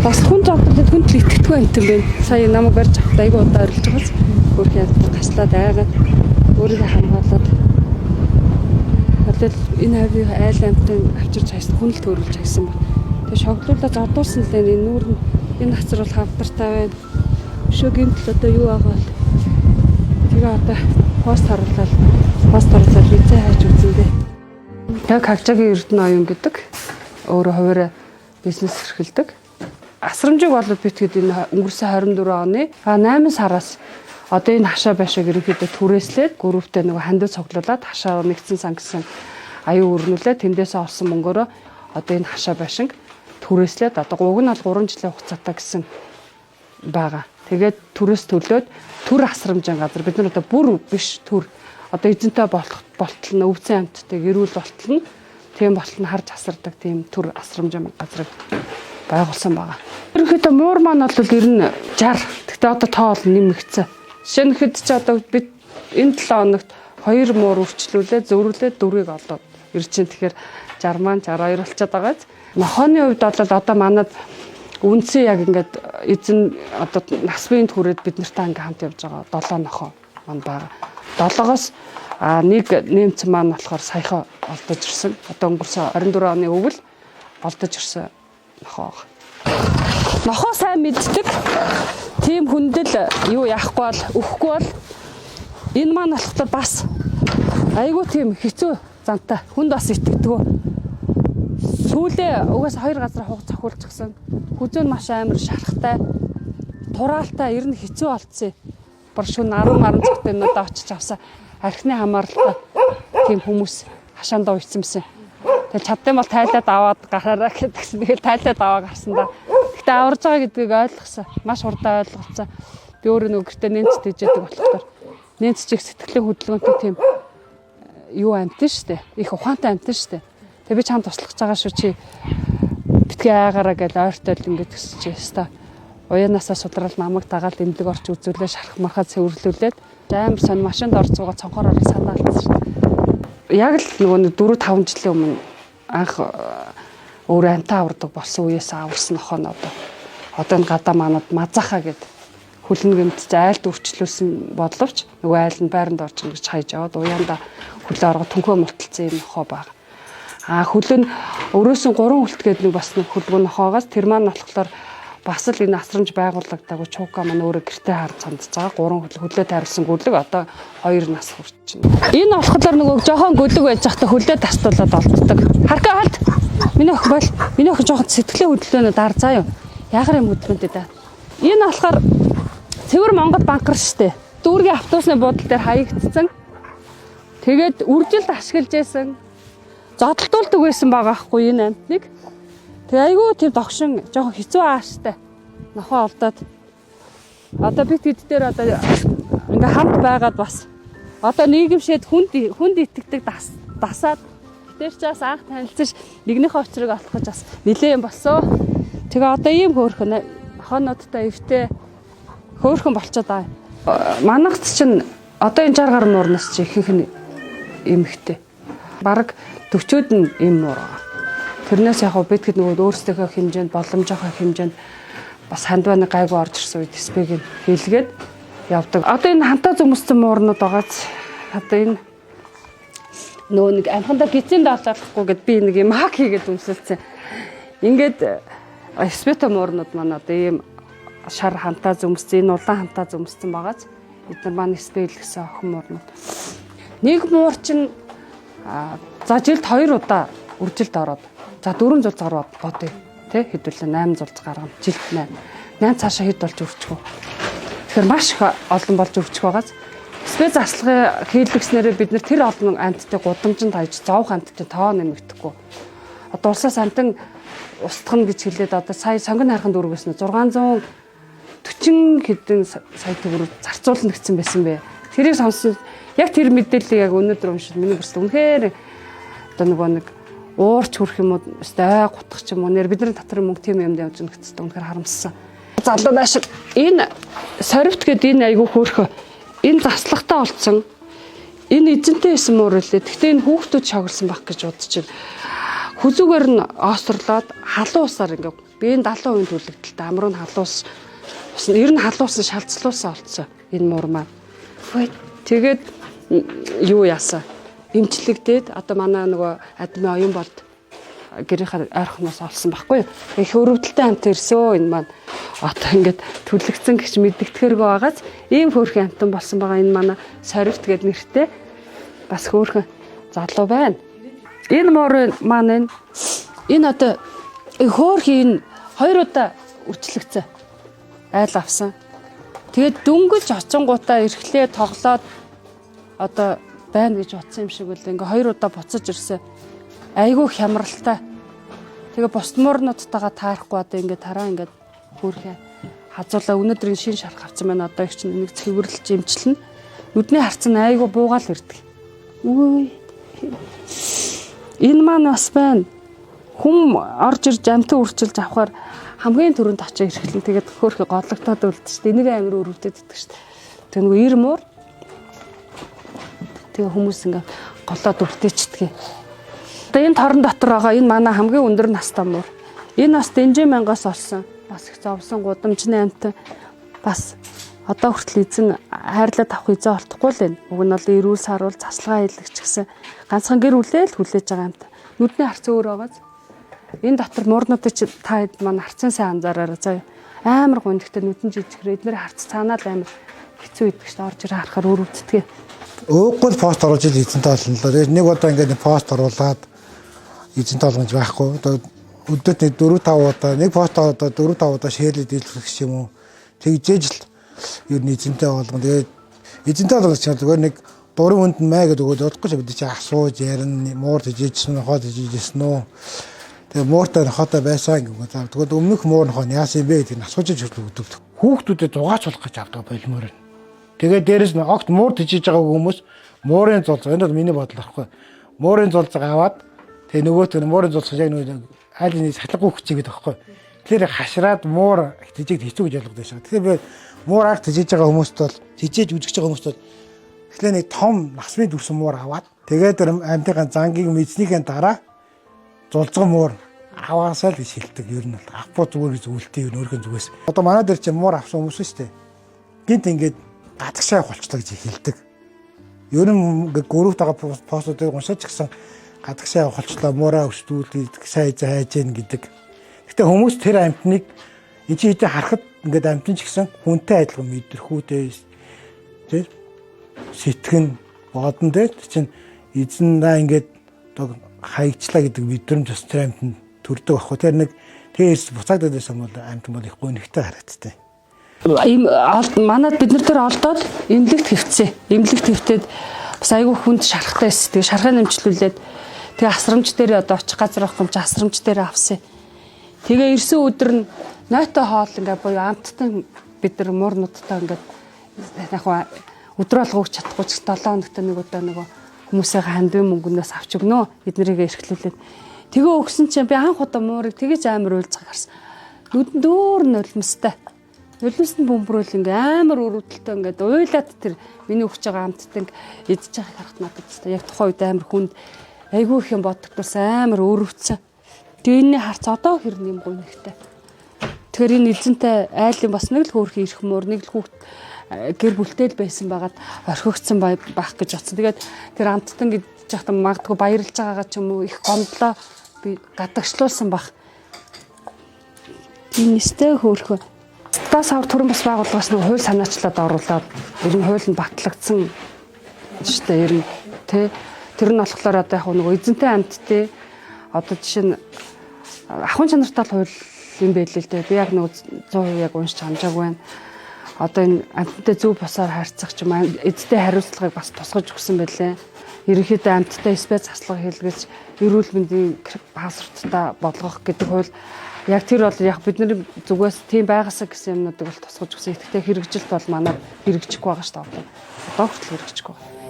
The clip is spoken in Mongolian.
Бас хүн зовдлоод хүнд л итгэдэггүй амт юм байна. Сая намайг барьж авахд айгүй удаа орилж байгаас хөөрхөн амт таслаад айгаад өөрийгөө хамгаалаад болол энэ хавийн айл амтан авчирч хайсан хүн л төрүүлж хайсан ба. Тэгээ шоглуулаад зодуулсан л энэ нүүр нь энэ хацар бол хамтартай байна. Өшөө гэмтэл одоо юу байгаа бол тэгээ одоо пост харуулаад визээ хайж үзэн дээ. Тэгээ Кагжагийн Эрдэнэ оюун гэдэг өөрөө хуваараа бизнес эрхэлдэг. Асрамжиг бол бид хэд энэ өнгөрсөн 24 оны 8 сараас одоо энэ хашаа байшааг ерөнхийдөө түрээслээд групптэй нөгөө хандив цуглуулад хашаа нэгдсэн сан гэсэн аюу өрнүүлээ тэндээсээ олсон мөнгөөрөө одоо энэ хашаа байшинг түрээслээд одоо уг нь бол 3 жилийн хугацаатай гэсэн байгаа. Тэгээд түрээс төлөөд төр асрамжийн газар бид нар одоо бүр биш төр одоо эзэнтэй болох болтол нь өвцөн амьттай эрүүл болтол нь тийм болтол нь харж асардаг тийм төр асрамжийн газрыг байгуулсан байгаа. Ерөнхийдөө муур маань бол ер нь 60. Гэхдээ одоо тоо бол нэмэгдсэн. Жишээ нь хэд ч одоо бид энэ 7 хоногт 2 муур үрчлүүлээ, зөрүүлээ дөрвийг олоод ирж чинь тэгэхээр 60 маань 62 болчиход байгаа биз. Нохооны хувьд бол одоо манад үндсэн яг ингээд эзэн одоо нас биеинд хүрээд бид нартай ингээ хамт явж байгаа 7 нохоо маань байгаа. 7-оос нэг немц маань болохоор саяхан олдож ирсэн. Одоо өнгөрсөн 24 оны өвөл олдож ирсэн нохоо байгаа. Нохоо сайн мэддэг. Тийм хүндэл юу яахгүй бол өгөхгүй бол энэ маань болохоор бас айгүй тийм хэцүү зантай. Хүнд бас итгэдэг. Сүүлээ угаасаа хоёр газар хуг цохиулчихсан. Хүзүү нь маш амар шарахтай. Тураалтай ер нь хэцүү болцсон. Бар шүн 10 10 цагт юмнуудаа очиж авсан. Архины хамааралтай тийм хүмүүс хашаандаа уйдсан байсан. Тэгэл чаддсан бол тайлаад аваад гараараа гэдгсэн. Тэгэл тайлаад аваа гарсан да. Гэтэ аварж байгаа гэдгийг ойлгосон. Маш хурдан ойлгоцсон. Би өөрөө нөгөө гэртээ нэмц тэжээдэг болохоор нэмц чих сэтгэлийн хөдөлгөөнтэй тийм юу амтэн штэ. Их ухаантай амтэн штэ. Тэгээ би чам туслах гэж байгаа шүү чи битгий айгаараа гэж ойртол ингээд гэсэн чи өста. Уянаасаа судрал намайг дагаал эмнэлэг орч үзүүлээ шарах мархаа цэвэрлүүлээд амар сонь машинд орж суугаад цонхоор орол санаа алдсан шүү дээ. Яг л нөгөө нэг 4 5 жилийн өмнө анх өөрөө амтаа авардаг болсон үеэс аварсан нохоо нь одоо энэ гадаа манад мазаха гэд хөлн гэмт айлд өвчлүүлсэн бодловч нөгөө айл нь байранд орж ингэж хайж яваад уяанда хөлөө оргоо түнхөө мулталцсан юм нохоо байгаа. А хөлөө нь өрөөсөн 3 хүлт гээд нэг бас нэг хөлгөө нохоогоос тэр маань болохоор бас л энэ асрамж байгуулагдаагүй чуука маань өөрөө гэртээ харж цандж байгаа. 3 хөл хөлөө тайруулсан гөлөг одоо 2 нас хүрчихнэ. Энэ болохоор нөгөө жоохон гөлөг байж байхдаа хөлөө тастуулаад олддог. Харка халт. Миний охин бол миний охин жоохон сэтгэлийн хөдөлгөөнөө дар заа юу. Яхаар юм хөдөлгөөнтэй да. Энэ болохоор цэвэр Монгол банкар штэ. Дүүргийн автобусны буудлын дээр хаягдсан. Тэгээд үржилд ашиглаж байсан. Зодолдуулдаг байсан байгаа хгүй энэ амтныг. Тэгээ айгүй тийм догшин жоохон хэцүү ааштай. Нохоо олдоод одоо бид хэд дээр одоо ингээ хамт байгаад бас одоо нийгэмшээд хүнд хүнд итгэдэг дасаад тэр ч бас анх танилцаж нэгнийхээ учрыг олох гэж бас нилээн юм болсон. Тэгээ одоо ийм хөөрхөн хонодтой эвтэй хөөрхөн болчиход байгаа. Манайхц чинь одоо энэ 60 гаруй муурнаас чи ихэнх нь эмэгтэй. Бараг 40-од нь эм муур байгаа. Тэрнээс яг бид хэд нөгөө өөрсдийнхөө хэмжээнд боломжийнхоо хэмжээнд бас хандваны гайгүй орж ирсэн үед спег нь хийлгээд явдаг. Одоо энэ хантаа зөмөссөн муурнууд байгааз одоо энэ нөгөө нэг амхандаа гизэнд олохгүй гэд би нэг юм хак хийгээд өмсөлцсөн. Ингээд спета муурнууд маань одоо ийм шар хантаа зөмссөн, энэ улаан хантаа зөмссөн байгааз бид нар маань спел гэсэн охин муурнууд. Нэг муур чинь за жилд 2 удаа үржилд ороод за 4 зулц гарууд бодъё тэ хэдүүлээ 8 зулц гаргана жилд 8. 8 цаашаа хэд болж өрчих вэ? Тэгэхээр маш их олон болж өрчих байгааз спе заслагын хийлгэснээрээ бид нар тэр олон амьтдыг гудамжинд хаяж зовх амьтдын тоо нэмэгдэхгүй. Одоо улсаас амтан устгах гэж хэлээд одоо сая сонгон хайрхан дүүргээс нь 640 хэдэн сая төгрөг зарцуулна гэсэн байсан бэ. Тэрийг сонссон яг тэр мэдээллийг яг өнөөдөр уншид миний бүрсэл үнэхээр одоо нөгөө нэг уурч хүрх юм уу өстой ой гутах ч юм уу нэр бидний дотор мөнгө тийм юмд явж ингэсэн үнэхээр харамссан. Залуу нааш энэ сорвт гэдэг энэ айгүй хөөрхөө энэ заслагтай олцсон энэ эзэнтэй байсан муур үлээ. Гэхдээ энэ хүүхдүүд шогерсон байх гэж бодож байна. Хүзүүгээр нь оосрлоод халуун усаар ингээ би энэ 70% түлэгдэлтэй амруу нь халуун ус ер нь халуун ус шалцлуулсан олцсон энэ муур маань. Тэгээд юу яасан? Эмчлэгдээд одоо манай нөгөө админ оюун болд гэрийнхээ ойрхоноос олсон байхгүй юу? Их өрөвдөлтэй амт ирсөө энэ маань. Одоо ингээд түлэгдсэн гэж мэдэгдэхэргүй байгаас ийм хөөрхөн амтан болсон байгаа энэ манай сорвт гэд нэртэй бас хөөрхөн залуу байна. Энэ муур маань энэ одоо хөөрхөн энэ хоёр удаа үрчлэгцэн айл авсан. Тэгээд дөнгөж очингуудаа эрхлээ тоглоод одоо байна гэж утсан юм шиг үл ингээ хоёр удаа буцаж ирсэн. Айгүй хямралтай. Тэгээ бус муурнуудтайгаа таарахгүй одоо ингээ тараа ингээ хөөрхөн хазуулаа өнөөдөр энэ шин шарх авсан байна. Одоо их чинь нэг цэвэрлж имчлэн. Нүдний харц нь айгүй буугаал ирдэг. Үгүй. Энэ маань бас байна. Хүм орж ирж амтан үрчилж авахар хамгийн түрүүнд очиж ирэхлэн тэгээд хөөрхөн годлогтоод үлдчихсэн. Энийг амар өрөвдөд иддэг шүү дээ. Тэр нөгөө ир муур. Тэгээ хүмүүс ингээ голоод үлдээчдэг. Одоо энэ торон дотор байгаа энэ манай хамгийн өндөр настай муур. Энэ бас дэнжин мянгаас олсон. Бас их зовсон гудамжны амт бас одоо хүртэл эзэн хайрлаад авах эзэн олдохгүй л байна. Уг нь бол эрүүл саруул засалгаа хийлгэж гисэн ганцхан гэр бүлээ л хүлээж байгаа амт. Нүдний харц өөр байгааз. Энэ дотор муурнуудыг чи та хэд маань харцын сайн анзаараарай заяа. Амар гонигтай нүдэн жижигрээ эднэр харц цаанаа л амар хэцүү идэг шүү дээ. Орж ирээ харахаар өрөвддөг. Өөгүй л пост оруулж ил эзэнтэй болно л доо. Тэгээд нэг удаа ингээд пост оруулаад эзэнтэй болгож байхгүй. Одоо өдөрт нэг 4 5 удаа нэг пост одоо 4 5 удаа шеэрлээд илэрхэх юм уу. Тэгжээж л ер нь эзэнтэй болгоно. Тэгээд эзэнтэй болгож чинь зүгээр нэг дурын хүнд нь маа гэдэг өгөөд удахгүй ч бид чи асууж ярина, муур тэжээжсэн, нохоо тэжээжсэн үү. Тэгээд мууртай нохоотой байсан гэх юм. Тэгвэл өмнөх муур нохоо нь яасан юм бэ гэдгийг асууж хүртэл өгдөг. Хүүхдүүдэд зугаач болох гэж авдаг болмоор нь. Тэгээд дээрэс нь огт муур тижиж байгаа хүмүүс муурын зулцгаа энэ бол миний бодол байхгүй. Муурын зулцгаа аваад тэгээ нөгөөт нь муурын зулцгаа яг нөгөө айлын сахилгагүй хүч гэдэг байхгүй. Тэгэхээр хашраад муур тижигд хэцүү гэж ойлгодог шээ. Тэгэхээр би муур арга тижиж байгаа хүмүүст бол тижээж үзэж байгаа хүмүүст бол тэгэхээр нэг том насмын дүрсэн муур аваад тэгээд амьтын зангийг мэдснийхэн дараа зулцган муур аваасаа л гэж хэлдэг. Ер нь бол авахгүй зүгээр гэж үлдээ ер нь өөрхөн зүгээс. Одоо манай дээр чинь муур авсан хүмүүс шүү дээ. Гинт ингээд гадагшаа явах болчлоо гэж хэлдэг. Ер нь ингээд гөрөвт байгаа постуудыг уншаач гисэн гадагшаа явах болчлоо муураа өсдүүлдэг сайн хайж гэн гэдэг. Гэтэ хүмүүс тэр амьтныг энэ чи хэдий харахад ингээд амьтан ч гэсэн хүнтэй адилхан мэдрэхүүтэй тий сэтгэн бодон дээр чинь эзэн наа ингээд одоо хаягчлаа гэдэг мэдрэмж бас тэр амьтанд төрдөг байхгүй. Тэр нэг тэрс буцаагдаад байсан бол амьтан бол их гонигтай харагддаг. Им манад бид нар тэр олдоод эмнэлэгт хэвтсэн. Эмнэлэгт хэвтээд бас айгүй хүнд шархтай байсан. Тэгээ шархаа нэмчлүүлээд тэгээ асрамж дээр одоо очих газар байхгүй юм чи асрамж дээр авсан. Тэгээ ирсэн өдөр нь нойтоо хоол ингээ буюу амттан бид нар муурнуудтай ингээд яг өдөр болго өгч чадахгүй ч 7 хоногт нэг удаа нөгөө хүмүүсээ хандвын мөнгөнөөс авч өгнө. Бид нарыг эрхлүүлээд тэгээ өгсөн чинь би анх удаа муурыг тэгэж амар уйлцгааг харсан. Нүдэн дөөр нулимстай. Нулимс нь бөмбөрөөл ингээ амар өрөвдөлтөй ингээд уйлаад тэр миний өгч байгаа амттанг идэж байгааг харахад надад тест яг тухайн үед амар хүнд айгүй их юм бодогдсон амар өрөвдсөн. Тэгээ энэний харц одоо хэрнэ юм гонигтай. Тэгэхээр энэ эзэнтэй айлын бас нэг л хөөрхөн ирэх муур нэг л хүүхд гэр бүлтэй л байсан байгаад орхигдсон байх гэж бодсон. Тэгээд тэр амттан гэж яхад магадгүй баярлж байгаагаа ч юм уу их гомдлоо би гадагшлуулсан байх. Энэ нистэй хөөрхөн. Та савар төрөн бас байгууллагаас нэг хууль санаачлаад оруулаад ер нь хууль нь батлагдсан шүү дээ ер нь тий. Тэр нь болохоор одоо яг нөгөө эзэнтэй амьттай одоо жишээ нь ахуйн чанартай л хууль юм байлээ л дээ. Би яг нөгөө 100% яг уншиж амжаагүй байна. Одоо энэ амьттай зөв бусаар харьцах ч юм уу эзэнтэй хариуцлагыг бас тусгаж өгсөн байлээ. Ерөнхийдөө амьттай спец заслага хийлгэж эрүүл мэндийн паспорттой болгох гэдэг хууль яг тэр бол яг бидний зүгээс тийм байгаасаа гэсэн юмнуудыг бол тусгаж өгсөн. Гэхдээ хэрэгжилт бол манад хэрэгжихгүй байгаа шүү дээ. Одоо хүртэл хэрэгжихгүй байгаа.